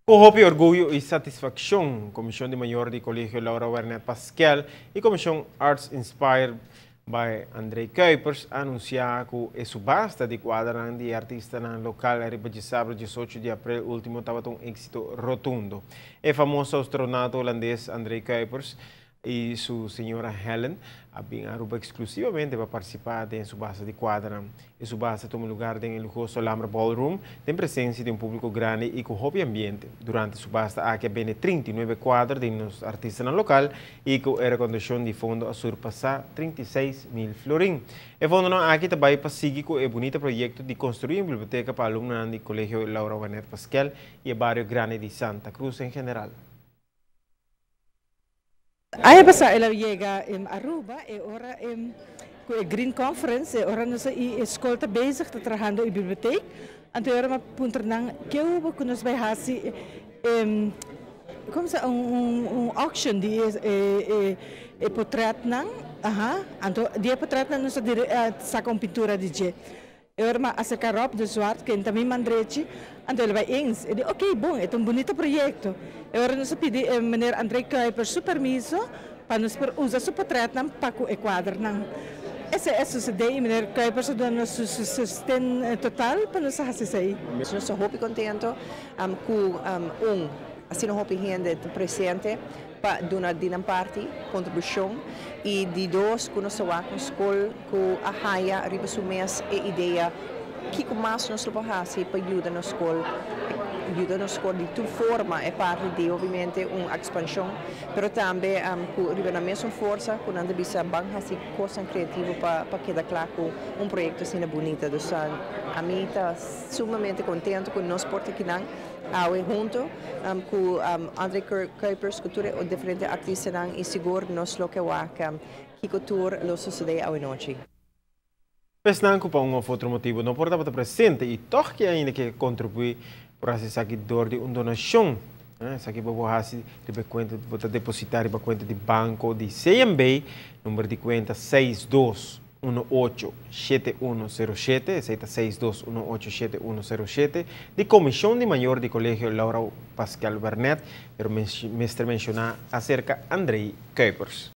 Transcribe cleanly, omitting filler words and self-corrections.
Ku hopi orguyo i satisfakshon, Komishon di Mayor di Kolegio Laura Wernet Paskel i Komishon Arts Inspired by André Kuipers a anunsiá ku e subasta di kuadranan di artistanan lokal riba djasabra 18 di aprel último tabata un éksito rotundo. E famoso astronauta hulandes André Kuipers i su señora Helen a bin Aruba eksklusivamente pa partisipá den subasta di kuadranan. E subasta a tuma lugá den e luhoso Alhambra Ballroom, den presensia di un públiko grandi i ku hopi ambiente. Durante subasta aki a bende 39 kuadra di nos artistanan lokal i ku e rekoudashon di fondo a surpasá 36.000 florin. E fondonan aki ta bai pa sigui ku e bunita proyekto di konstruí un biblioteka pa alumnonan di Kolegio Laura Wernet Paskel i e bario grandi di Santa Cruz en general. Aña pasá el a yega Aruba e ora ku e Green Conference, e ora nos i e skol ta bezig ta trahando e bibliotek, anto e ora mi a puntra nan ke hubo ku nos bai hasi komo sa un auction di e e potretnan, aha, anto di e potretnan nos a saka un pintura di dje. E ora mi a aserká Rob de Zwart, ken ta mi man drechi, anto el a bai eens. E di, Oké, bon, e ta un bunita proyekto. E ora nos a pidi e meneer André Kuiper su permiso pa nos por usa su potretnan pa ku e kuadernan. Esei a susedé i meneer Kuipers a duna nos su sosten total pa nos a hasi esei. Nos ta hopi contento cu un asina hopi hende ta presente pa duna di nan parti contribucion y di dos cu nos ta wak un scol cu a haya riba su mes e idea kico mas nos lo por haci pa yuda nos scol, yuda nos scol di tur forma, e parti di obviamente un expansion pero tambe cu riba nan mesun forsa cu nan ta bisa ban haci cosnan creativo pa keda cla cu un proyecto asina bunita. Dus ami ta sumamente contento cu nos por ta kinan awe hunto cu André Kuipers cu tur e diferente artistanan y sigur nos lo ke wak kico tur lo sucede awe nochi. Esnan ku pa un òf otro motibu no por tabata presente i tòg ke ainda ke kontribuí por hasi esaki dor di un donashon. Esaki bo por hasi riba e kuenta bo ta depositá riba kuenta di banko di CMB, number di kuenta 62187107, esei ta 62187107, di Komishon di Mayor di Kolegio Laura Paskel Wernet, pero mester menshoná aserka André Kuipers.